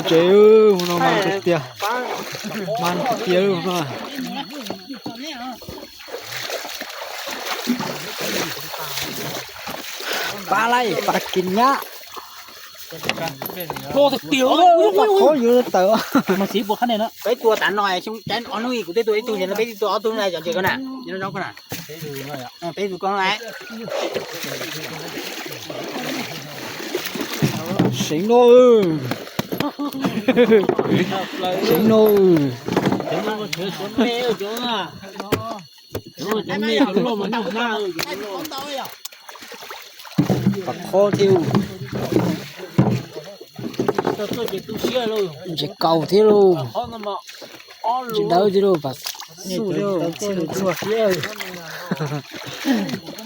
ເຈົ້າ ຫົວໜໍ່ມັນເຕຍ ມັນເຕຍ ຫົວໜໍ່ ປາໄຫຼ ປາກິນຫຍ້າ ໂລສັກຕຽວ ໂອ້ຍ ປາຄໍຢູ່ເຕີ ມາຊິບໍ່ຄັນນີ້ເນາະ ໄປຕົວຕາໜ້ອຍ ຊຸມແຈນອອນນີ້ ກູເຕຕົວໄອ້ຕູ້ເຫັນແລ້ວ ໄປຕົວເອົາຕູ້ໄດ້ຈັງເຈີກັນນະ ຢູ່ນຳກັນນະ ເອີ ໄປດູກ່ອນແຫຼະ ເສັງໂນ ເສັງໂນ ປາຄໍທິວ ຈະເກົາທິວ ຈະເດີທິວ ປາສູ້ທິວ ເສັງໂນ.